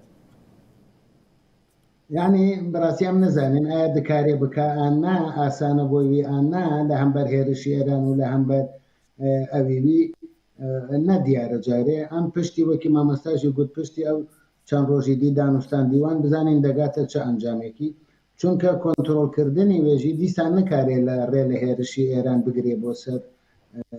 Yani, bi rastî em nizanin, eya dikare bike an na, asane bo wî an na, li hember hêrişî Îran û li hember, e, ewî wî, e, ne diyar e carê. Em piştî, wekî mamosta jî got, piştî ew çend rojî dî danûstan dîwan, bizanîn degate çi encamekî. Çunke kontrolkirdinî wê jî dîsa nikare li rê li hêrişî Êran bigirê bo ser, e, e,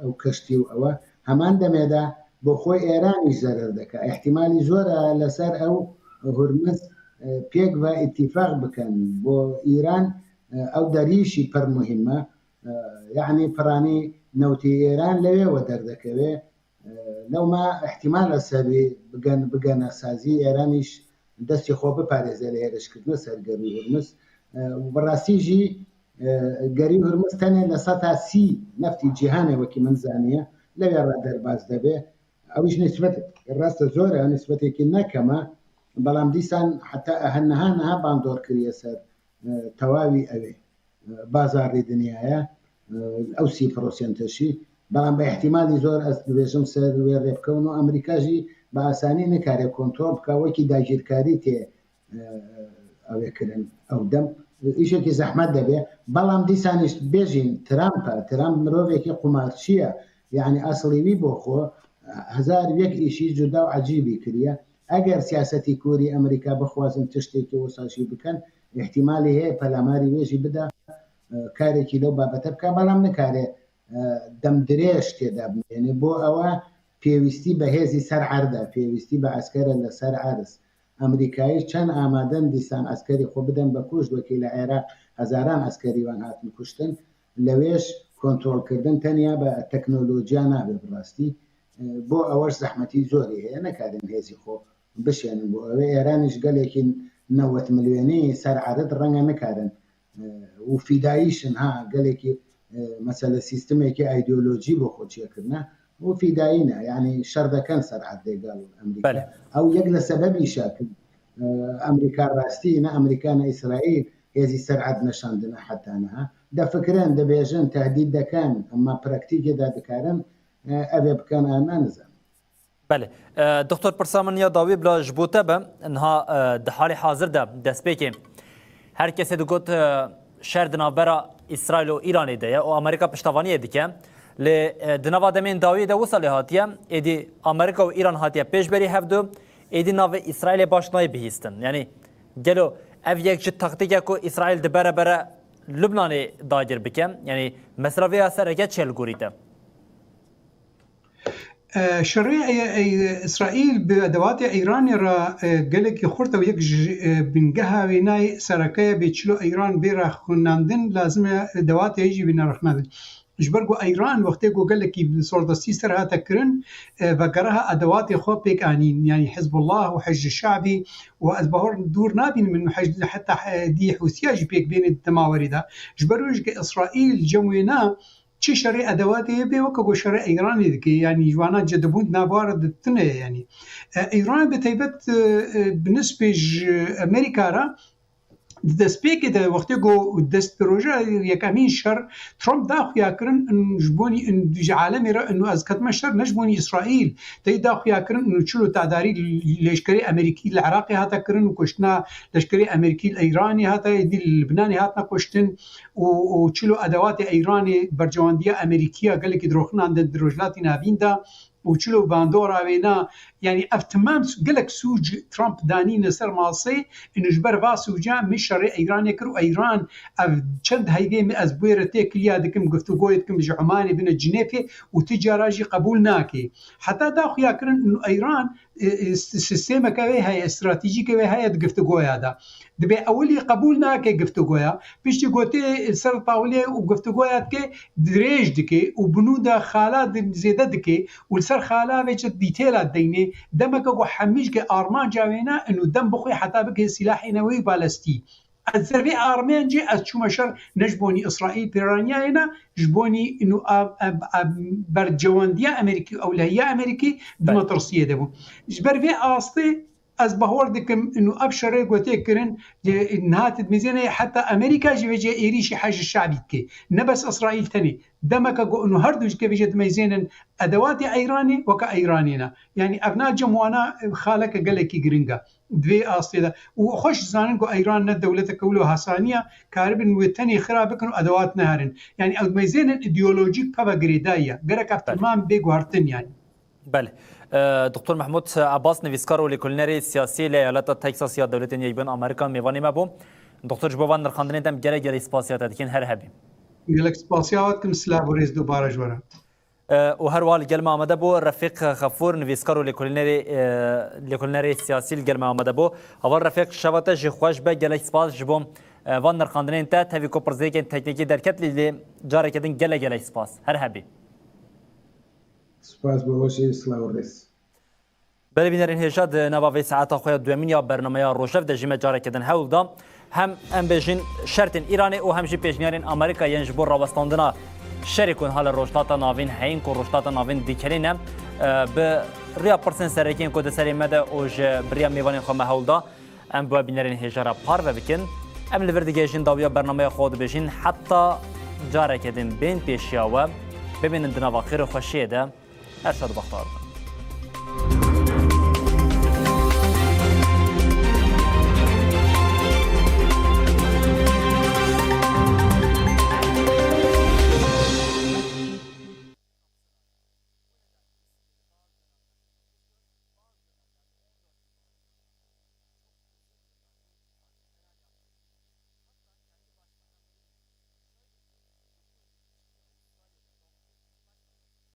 ew keştî û ewe. Heman demê de bo xwe Êranî jî zerer dike. Îhtîmalî zor e li ser ew Hurmiz, e, pêk ve îtîfaq bikin. Bo Îran, e, ew derî jî pir muhîm e. E, yanî piranî newtê Êran lewê we derdekeve. E, lewma îhtîmal e serî bigen-, bigene sazî, Êranîş destê xwe biparêze li hêrişkirina ser gerî Hurmiz. E, û bi rastî jî, e, gerî Hurmiz tenê li seta sî neftî cîhanê, wekî min zaniye, lewê re derbas debe. Ewîş nisbet, rast e, zor e, nisbetekî ne kem e, belam dîsan heta ehe niha niha bandor kiriye ser, e, tewawî ewê. Bazarê dinyaya, e, ew sî prosente jî. Belam bi îhtîmalî zor ez dibêjim ser wê rêvkewn û Amerîka jî bi asanî nikare kontrol bike, wekî dagîrkarî tê, e, ew ê kirin ew dem. Îşekî zehmet debe. Belam dîsan îş bêjîn Trump e. Trump mirovekî qumarçî ye. Yanî eslî wî bo xwe hezar û yek îşî cuda û ecîbî kiriye. Eger siyasetî kûrî Amerîka bixwazin tiştekî wisa jî bikin, îhtîmalî heye pelamarî wê jî bide, e, karekî lew babete bike, belam nikare, e, demdirêj tê de bimêne. Bo ewe pêwîstî bi hêzî ser erd e, pêwîstî bi esker e li ser erz. Amerîkayî çend amade in dîsan eskerî xwe bidin be kuşt, wekî li Iraq hezaran eskerî wan hatin kuştin. Lewêş kontrolkirdin tenya bi teknolojiya nabe bi rastî. E, bo ewe jî zehmetî zorî heye, nekarin hêzî xwe bişênin bo ew ê. Êranî jî gelekî newet milyonî ser erid renge nikarin, e, û fîdayî şin ha, gelekî, e, mesele sîstemekî îdeolojî bo xwe çêkirine û fîdayî ne, yanî şer deken ser erdê gel Amerîka. Belê. Ew yek li sebebî şakin, e, Amerîka rastî ne, Amerîka ne Îsraîl hêzî ser erd neşandine heta niha. Difikirin, dibêjin, tehdîd dikin, ma praktîkê de dikarin, e, evê bikin, em nanizanin. Belê. E, Doktor, pirsa min ya dawî bila ji bo te be. Niha, e, di halê hazir de destpêkê her kesê digot, e, şer di navbera Îsraîl û Îranê de ye û Amerîka piştevaniyê dike. Lê, e, di nava demên dawiyê de wisa lê hatiye, êdî Amerîka û Îran hatiye pêşberî hevdu, êdî navê Îsraîlê baş nayê bihîstin. Yanî gelo ev yek ji taktîkek ku Îsraîl di bere bere Lubnanê dagir bike? Yanî mesela vê ya sereke çi ye li gorî te? E, şerê, e, e, Îsraîl bi dewatê Îranê re, e, gelekî xurt e û yek ji, e, bingeha wênayê sereke ye, bê çilo Îran bê rexnandin, lazim e dewatê jî bîne rexnandin. Ji ber ku Îran wextê ku gelekî bi zordestî ser hate kirin, e, vegereha edewatê xwe pêk anîn, yanî Hizbullah û Heşd Şabî û ez bahor dûr nabînim min Heşd heta, e, dî Hûsiya jî pêk bêne di dema werê de. Ji ber wê jî ke Îsraîl cem wêna, çi şerê edewatê bê, weke ku şerê Îranê dike, yanî ji wana cedibûn di navbera de tune ye, yanî. E, Îran bi taybet, e, e, bi nisbê ji Amerîka re di destpêkê de, wextê ku dest bi roja yekemîn şer, Trump da xuya kirin, in ji bonî, in ji alemê re, in ez ketime şer, ne ji bonî Îsraîl. Tey da xuya kirin, in çilo tedarî leşkerê Amerîkî li Iraqê hate kirin û kuştina leşkerê Amerîkî li Îranê hate, êdî li Libnanê hatine kuştin. û, û çilo edewatê Îranê bercewendiya Amerîkiya gelekî diroxinandin di Rojhilatî Navîn de û çilo bandora wêna, yanî ev timam s-, gelek sûc Trump danîne ser masê, û ji ber va sûca min şerê Îranê kir û Îran ev çend heyvê min ez bi wê re têkiliya dikim, guftûgoyê dikim ji Omanê bine Cinêfê û ti cara jî qebûl nake. Heta da xuya kirin û Îran e, e, s-, sîstemeke wê heye, stratejîke wê heye di giftugoya de. Dibê ewilî qebûl nake giftugoya, piştî gotê, e, ser tawilê û giftugoya dike, dirêj dike û binû de xala di-, zêde dike û li ser xala vê çi dîtêla deynê, demeke ku hemî ji ke armanca wê ne, û dem bixwe heta bike sîlahê neweyî balestî. Ez ser vê armancê ez çûme şer, ne ji bonî Îsraîl pêraniyayê ne, ji bonî inu a, a, a, bercewendiya Amerîkî û ewlehiya Amerîkî di Belê. metirsiyê de bû. Ji ber vê astê ez bahwer dikim inu ev şerê ku tê kirin, e, niha dimêzêne heta Amerîka jî vêce êrîşî Heşd Şabî dike. Ne bes Îsraîl tenê. Demeke ku inu her du ji ke vêce dimeyzênin edewatê Îranê weke Îranê ne. Yanî ev na cem wana, e, xaleke gelekî giring e. Di vê astê de. Û xweş zanin ku Îran ne dewleteke wilo hesanî ye, karibin wê tenê xira bikin û edewat neherin. Yanî ew meyzênin îdeolojîk peve girêdayî ye. Gerek ev Belê. Timam bê guhertin yanî. Belê. E, Doktor Mehmûd Abbas, nivîskar û lêkolînerê siyasî li eyaleta Texas ya Dewletên Yekbûyî Amerîka mêvanê me bû. Doktor, ji bo van nirxandinê dem gelek gelek spasiya te dikin, her hebî. Gelek spasiya we dikim, silav û rêz dubare ji we re. E, û her wiha li gel me amade bû Refîq Xefûr, nivîskar û lêkolînerê, e, lêkolînerê siyasî li gel me amade bû. Heval Refîq, şeva te jî xweş be, gelek spas ji bo, e, van nirxandinên te. Tevî ku pirsgirêkên teknîkî derket, lê, lê careke din gelek gelek spas. Her hebî. Spas bo we jî, silav û rêz. Belê bînerên hêja, di nava vê saeta xwe ya duyemîn ya bernameya Rojdev de jî me careke din hewl da. Hem em bêjin şertên Îranê û hem jî pêşniyarên Amerîka yên ji bo rawestandina şerê ku niha li Rojhilata Navîn heyîn ku Rojhilata Navîn dikelîne, e, bi riya pirsên serekî yên ku di serê me de û ji bi riya mêvanên xwe me hewl da, em bi we bînerên hêja re parve bikin. Em li vir digihêjin dawiya bernameya xwe dibêjin heta careke din bên pêşiya we. Bimînin di nava xêr û xweşiyê de. Her şad û bextewar bin.